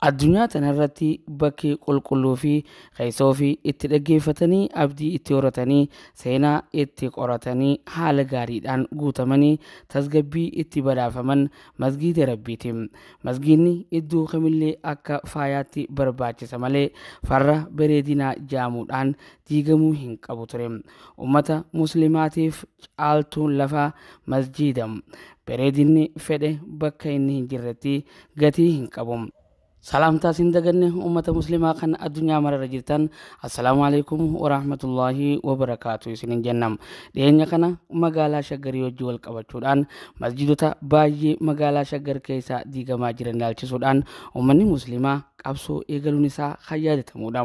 Addunyaa tanarratti bakki qulqulluu fi keessoo fi itti dhaggeeffatanii abdii itti horatanii seenaa itti qoratanii haala gaariidhaan guutamanii tasgabbii itti badhaafaman masgiida Rabbiiti. Masgiidni iddoo kamillee akka faayaatti barbaachisa malee farra bareedinaa jaamuudhaan diigamuu hin qabu ture. Uummata musliimaatiif caaltuun lafaa masjiida. Bareedinni fedhe bakka inni hin jirretti gatii hin qabu. Salaamtaa sin daganne uummata musliimaa kan addunyaa mararra jirtan, assalaamu alaikum warahmatullaahi wabarakaatu isinin jennam. Dhiyeenya kana magaalaa Shaggarii wajjin wal qabachuudhaan masjidota baay'ee magaalaa Shaggar keessa diigamaa jiran ilaalchisuudhaan uummanni musliimaa qabsoo eegaluun isaa kan yaadatamudha.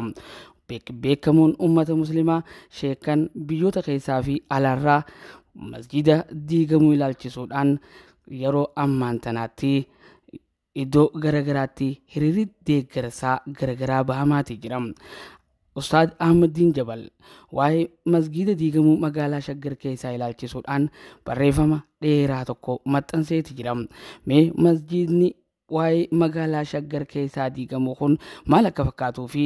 Beekamuun uummata musliimaa sheekan biyyoota keessaa fi alaarraa masjida diigamuu ilaalchisuudhaan yeroo ammaan tanaatti iddoo garagaraatti hiriirri deeggarsaa garagaraa bahamaati jira. Ustaad Ahmadiin Jabal waa'ee masgiida diigamuu magaalaa Shaggar keessaa ilaalchisuudhaan barreeffama dheeraa tokko maxxanseeti jira. Mee masgiidni waa'ee magaalaa Shaggar keessaa diigamuu kun maal akka fakkaatuu fi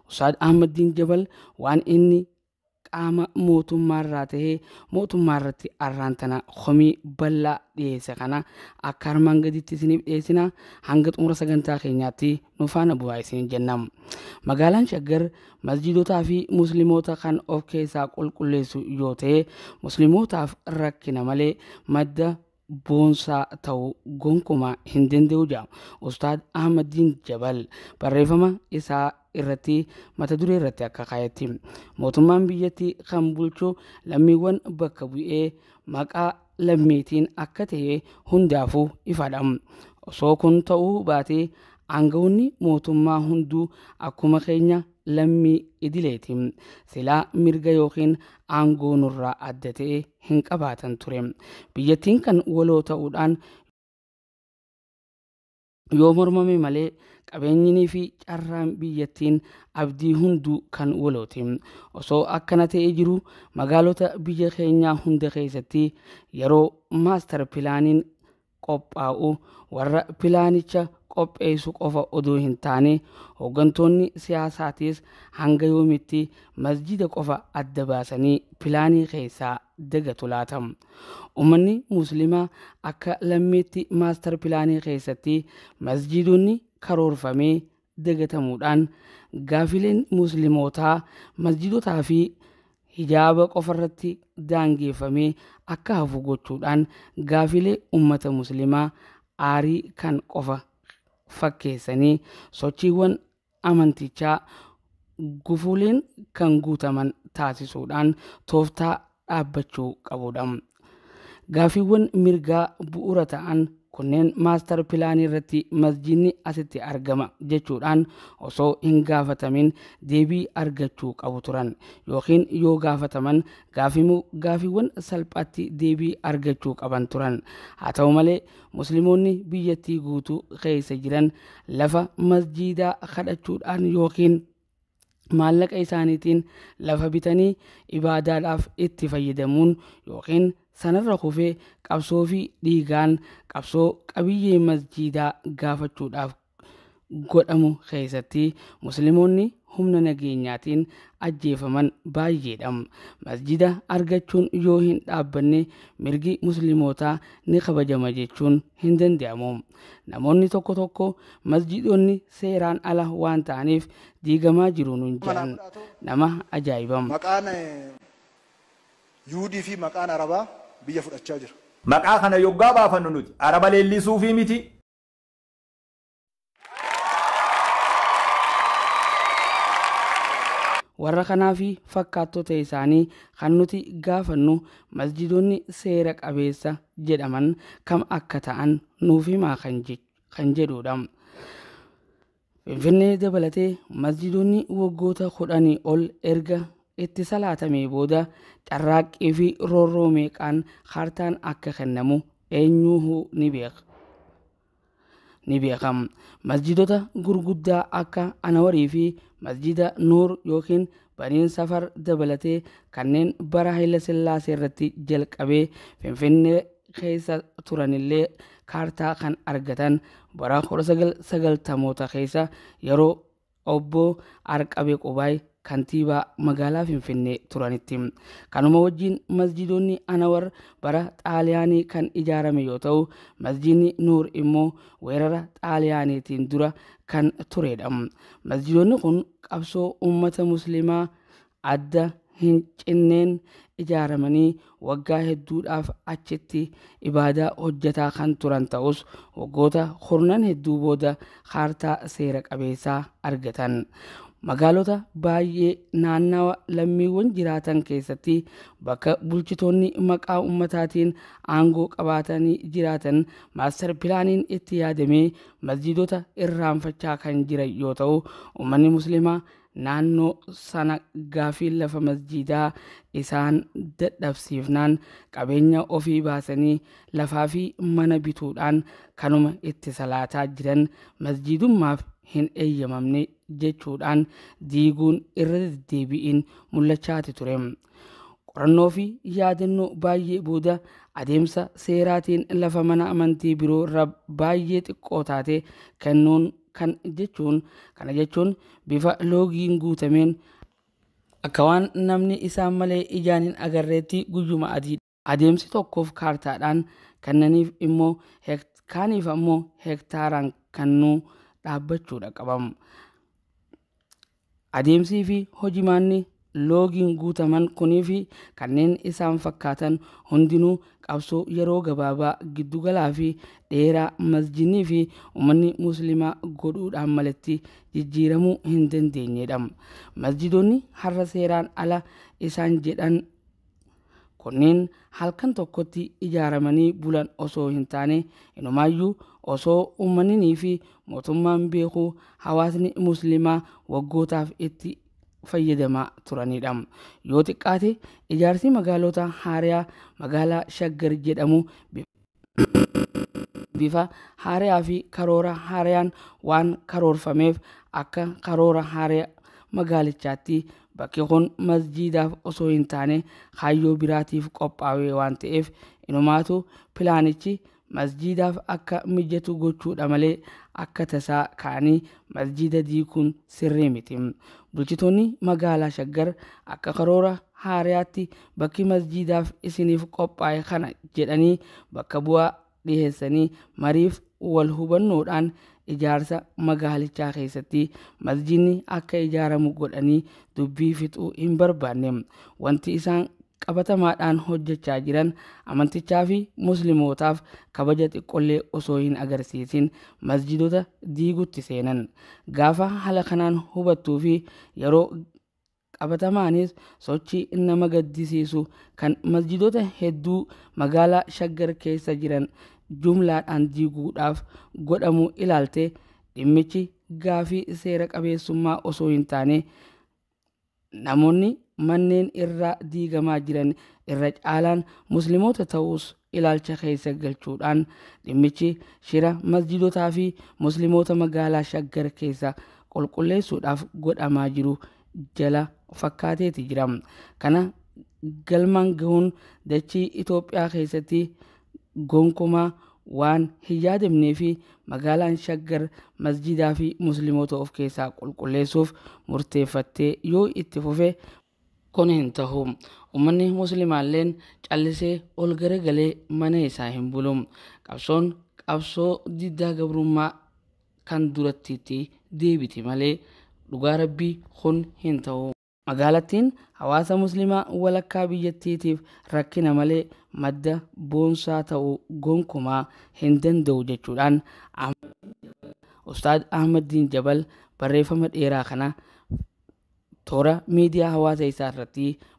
Ustaad Ahmadiin Jabal waan inni qaama mootummaarraa tahee mootummaa irratti arraan tana komii bal'aa dhiyeesse kana akka armaan gaditti isiniif dhiyeessina. Hanga xumura sagantaa keenyaatti nu faana bu'aa isin jennam. Magaalaan Shaggar masjiidotaa fi musliimoota kan of keessaa qulqulleessu yoo ta'e musliimotaaf rakkina malee madda boonsaa ta'uu gonkumaa hin danda'u jedha Ustaad Ahmadiin Jabal barreeffama isaa irratti mata duree irratti akka kaayetti. Mootummaan biyyattii kan bulchu lammiiwwan bakka bu'ee maqaa lammiitiin akka ta'e hundaafuu ifadha. Osoo kun ta'uu baatee aangawoonni mootummaa hunduu akkuma keenya lammii idileeti. Silaa mirga yookiin aangoo nurraa adda ta'e hin qabaatan ture. Biyyattiin kan waloo ta'uudhaan yoo mormame malee qabeenyinii fi carraan biyyattiin abdii hunduu kan walooti. Osoo akkana ta'ee jiru magaalota biyya keenyaa hunda keessatti yeroo maastar pilaaniin qophaa'u warra pilaanicha qopheessu qofa odoo hin taane hooggantoonni siyaasaatis hanga yoomitti masjida qofa adda baasanii pilaanii keessaa dagatu laata? Uummanni musliimaa akka lammiitti maastar pilaanii keessatti masjidonni karoorfamee dagatamuudhaan gaafileen musliimotaa masjidotaa fi hijaaba qofarratti daangeffamee akka hafu gochuudhaan gaafilee uummata musliimaa aarii kan qofa fakkeessanii sochiiwwan amantichaa gufuuleen kan guutaman taasisuudhaan tooftaa dhaabbachuu qabudha. Gaafiiwwan mirgaa bu'uura ta'an kunneen maastar pilaanii irratti masjidni asitti argama jechuudhaan osoo hin gaafatamin deebii argachuu qabu turan yookiin yoo gaafataman gaafiiwwan salphaatti deebii argachuu qaban turan. Haa ta'u malee musliimoonni biyyattii guutuu keessa jiran lafa masjiidaa kadhachuudhaan yookiin maallaqa isaaniitiin lafa bitanii ibaadaadhaaf itti fayyadamuun yookiin sanarra kufee qabsoo fi dhiigaan qabsoo qabiyyee masjiidaa gaafachuudhaaf godhamu keessatti musliimoonni humna nageenyaatiin ajjeefaman baay'eedha. Masjida argachuun yoo hin dhaabbanne mirgi musliimotaa ni kabajama jechuun hin danda'amu. Namoonni tokko tokko masjidonni seeraan ala waan ta'aniif diigamaa jiru nuun jedhan nama ajaa'ibam. Maqaan Yuudii fi maqaan Arabaa biyya fudhachaa jira. Maqaa kana yoggaa baafannu nuti Araba leellisuufii miti. Warra kanaa fi fakkaattota isaanii kan nuti gaafannu masjidonni seera qabeessa jedhaman kam akka ta'an nuuf himaa kan jedhudha. Finfinnee dabalatee masjidonni waggoota 10 ol erga itti salaatamee booda carraaqqii fi roorroo meeqaan kaartaan akka kennamu eenyuuhu ni beeka. Ni beekam. Masjidota gurguddaa akka Anawarii fi masjida Nuur yookiin Baniin Safar dabalatee kanneen bara Haayila Sillaasee irratti jalqabee Finfinnee keessa turanillee kaartaa kan argatan bara 1990moota keessa yeroo obbo Arqabee Qubaay kantiibaa magaalaa Finfinnee turanitti. Kanuma wajjin masjiidonni Anawar bara Xaaliyaanii kan ijaarame yoo ta'u, masjiidni Nuur immoo weerara Xaaliyaaniitiin dura kan turedha. Masjiidonni kun qabsoo uummata Musliimaa adda hin cinneen ijaaramanii waggaa hedduudhaaf achitti ibaadaa hojjetaa kan turan ta'us, waggoota kurnan hedduu booda kaartaa seera qabeessaa argatan. Magaalota baay'ee naannawa lammiiwwan jiraatan keessatti bakka bulchitoonni maqaa ummataatiin aangoo qabaatanii jiraatan maastar pilaaniin itti yaadamee masjiidota irraanfachaa kan jiran yoo ta'u, uummanni Musliimaa naannoo sana gaafii lafa masjiidaa isaan dadhabsiifnaan qabeenya ofii baasanii lafaa fi mana bituudhaan kanuma itti salaataa jiran masjiidummaaf hin eeyyamamne jechuudhaan diiguun irra deddeebi'iin mul'achaati ture. Qorannoo fi yaadannoo baay'ee booda adeemsa seeraatiin lafa mana amantii biroo irra baay'ee xiqqoo taate kennuun kan jechuun kana jechuun bifa loogiin guutameen akka waan namni isaan malee ijaan hin agarreetti guyyuma adii adeemsi tokkoof kaartaadhaan kennaniif immoo kaaniif ammoo hektaaraan kennuu dhaabbachuudha qabam. Adeemsii fi hojimaanni loogiin guutaman kunii fi kanneen isaan fakkaatan hundinuu qabsoo yeroo gabaabaa, giddugalaa fi dheeraa masjiidnii fi uummanni Musliimaa godhuudhaan malatti jijjiiramuu hin dandeenyedha. Masjiidonni har'a seeraan ala isaan jedhan kunneen halkan tokkotti ijaaramanii bulan osoo hin taane, inumaayyuu osoo uummanni fi mootummaan beekuu hawaasni Musliimaa waggootaaf itti fayyadamaa turanidha. Yoo xiqqaate ijaarsi magaalota haariyaa magaalaa Shaggar jedhamu bifa haariyaa fi karoora haariyaan waan karoorfameef akka karoora haariyaa magaalichaatti bakki kun masjiidaaf osoo hin taane kaayyoo biraatiif qophaa'e waan ta'eef, inumaatu pilaanichi masjiidaaf akka mijatu gochuudha malee akka tasaa ka'anii masjiida diiguun sirrii miti. Bulchitoonni magaalaa Shaggar akka karoora haariyaatti bakki masjiidaaf isiniif qophaa'e kana jedhanii bakka bu'aa dhiheessanii mariif wal hubannoodhaan ijaarsa magaalichaa keessatti masjiidni akka ijaaramu godhanii dubbii fixuu hin barbaanne. Wanti isaan qabatamaadhaan hojjechaa jiran amantichaa fi Muslimootaaf kabaja xiqqollee osoo hin agarsiisin masjiidota diigutti seenan. Gaafa haala kanaan hubattuu fi yeroo qabatamaanis sochii nama gaddisiisu kan masjiidota hedduu magaalaa Shaggar keessa jiran jumlaadhaan diiguudhaaf godhamu ilaalte, dhimmichi gaafii seera qabeessummaa osoo hin taane namoonni manneen irraa diigamaa jiran irra caalaan Musliimoota ta'us ilaalcha keessa galchuudhaan dhimmichi shira masjiidotaa fi Musliimoota magaalaa Shaggar keessa qulqulleessuudhaaf godhamaa jiru jala fakkaateeti jira. Kana galmaan gahuun dachii Itoophiyaa keessatti gonkumaa waan hin yaadamnee fi magaalaan Shaggar masjiidaa fi Musliimoota of keessaa qulqulleessuuf murteeffattee yoo itti fufe kun hin ta'u. Uummanni Muslimaalleen callisee ol garagalee mana isaa hin bulu. Qabsoon qabsoo diddaa gabrummaa kan durattiitti deebiti malee dhugaa rabbii kun hin ta'u. Magaalattiin hawaasa Musliimaa walakkaa biyyattiitiif rakkina malee madda boonsaa ta'uu gonkumaa hin danda'u jechuudhaan Ustaad Ahmadiin Jabal barreeffama dheeraa kana toora miidiyaa hawaasa isaa irratti